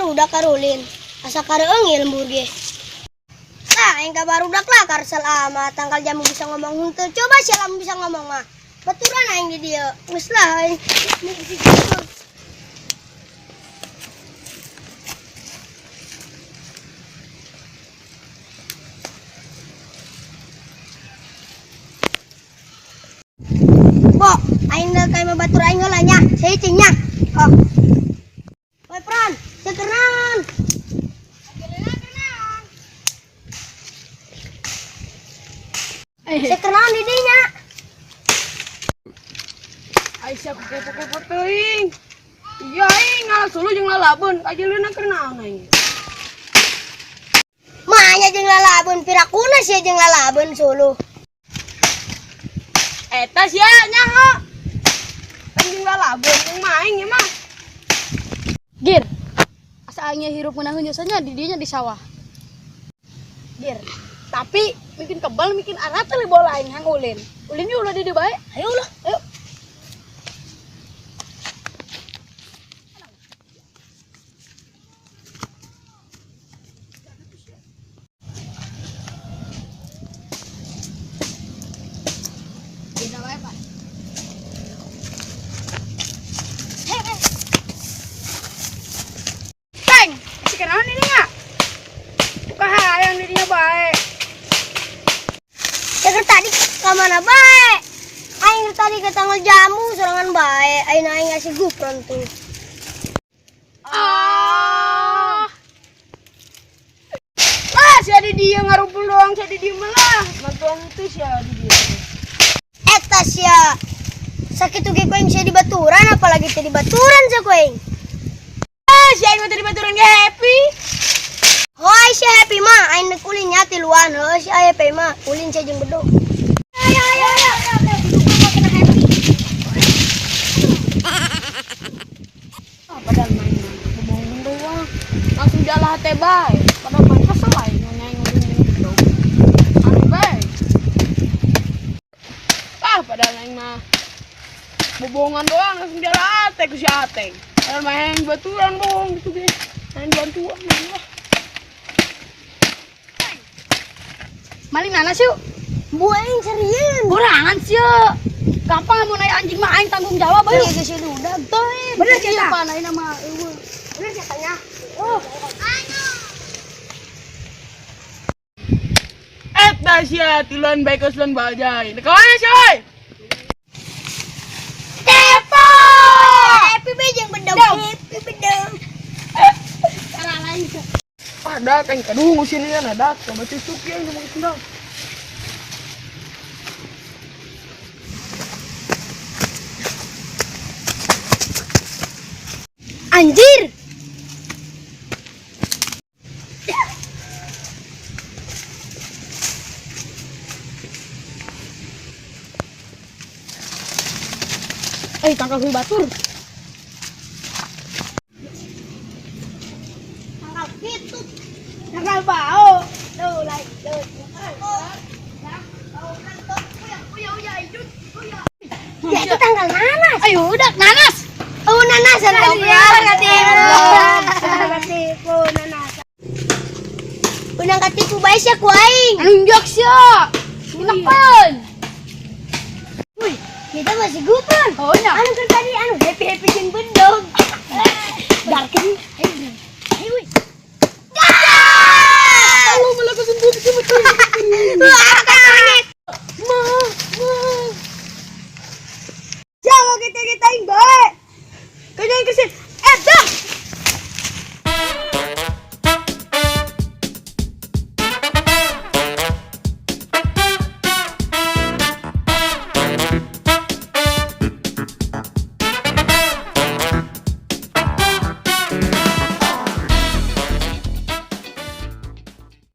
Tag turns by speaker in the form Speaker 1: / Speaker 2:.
Speaker 1: Barudak karulin. Asa kareung ieu lembur ge. Lah, aing ka barudak lah karsel amat tangkal jamu bisa ngomong henteu. Coba sia lamun bisa ngomong mah. Baturan aing di dieu. Geus lah aing. Bo, aing deuk ka imah batur aing heula nya. Seucing nya. Oh. Woi, Pran, sia keur naon? Sia keur naon di dinya?
Speaker 2: Aisyah ku kepo-kepo teuing. Iya aing ngalah suluh jeung lalabeun, kajeleuna keur naon aing.
Speaker 1: Maanya jeung lalabeun pirakuna sia jeung lalabeun suluh.
Speaker 2: Eta sia nyaho. Kan jeung lalabeun jeung maing ieu mah.
Speaker 3: Gir. Asa aingnya hirup ngeunaheun jasanya di dinya di sawah. Gir. Tapi bikin kebal bikin arat teh bola aing hang ulin. Ulin yuk ulah di dieu bae. Ayo lah, ayo. Beda wae, Pak.
Speaker 2: Teng, si kenaon ini nya? Buka hayang di dinya bae.
Speaker 1: Ya keur tadi ka mana bae? Aing tadi ke tanggal jamu sorangan bae. Aing aing ngasih gupron tuh.
Speaker 2: Ah. Lah, sia di dieu ngarumpul doang, sia di dieu mah lah. Bantuan itu sia di dieu.
Speaker 1: Eta sia. Sakitu ge ku aing sia di baturan apalagi teu di baturan sia ku aing.
Speaker 2: Ah, si aing mah teu di baturan ge happy.
Speaker 1: Hoi sia happy mah aing deuk ulin nya tiluan heuh sia happy mah ulin sia jeung bedog. Ayo ayo ayo. Kena happy.
Speaker 2: Ah, padahal main mah bohongan doang. Langsung jalah teh bae. Padahal main kesel aing nanya ngomong bedog. Aneh bae. Ah, padahal aing mah bohongan doang langsung jalah teh ku si Ateng. Padahal main baturan bohong gitu ge. Main bantuan lah.
Speaker 3: Maling nanas yuk.
Speaker 1: Bu aing serieun.
Speaker 3: Kurangan sih yuk. Gampang mun aya anjing mah aing tanggung jawab ayo.
Speaker 1: Iya geus udah.
Speaker 3: Teuing.
Speaker 1: Bener, Ceta?
Speaker 3: Iya, pan ayeuna mah eueuh.
Speaker 1: Bener ceritanya. Oh.
Speaker 2: Eta sia tiluan bae kesulan bajai. Kawan sia oi.
Speaker 1: Tepo. Happy be jeung bedog. Happy bedog.
Speaker 3: Cara lain.
Speaker 2: Ada kan kadung sini kan ada coba cucuk yang cuma kendang.
Speaker 1: Anjir.
Speaker 3: Eh, tangkal hui batur.
Speaker 1: Tangkal gitu. Tangkal bau. Tuh lain tuh. Ya itu tanggal nanas.
Speaker 3: Ayo udah nanas.
Speaker 1: Oh nanas ada katipu. Katipu nanas. Unang katipu bae sia ku aing.
Speaker 3: Anjak sia. Gunakan.
Speaker 1: Wih, kita masih gupron.
Speaker 3: Oh nya.
Speaker 1: Anu kan tadi anu happy happy jeung bedog. Darken. Ayo, wih.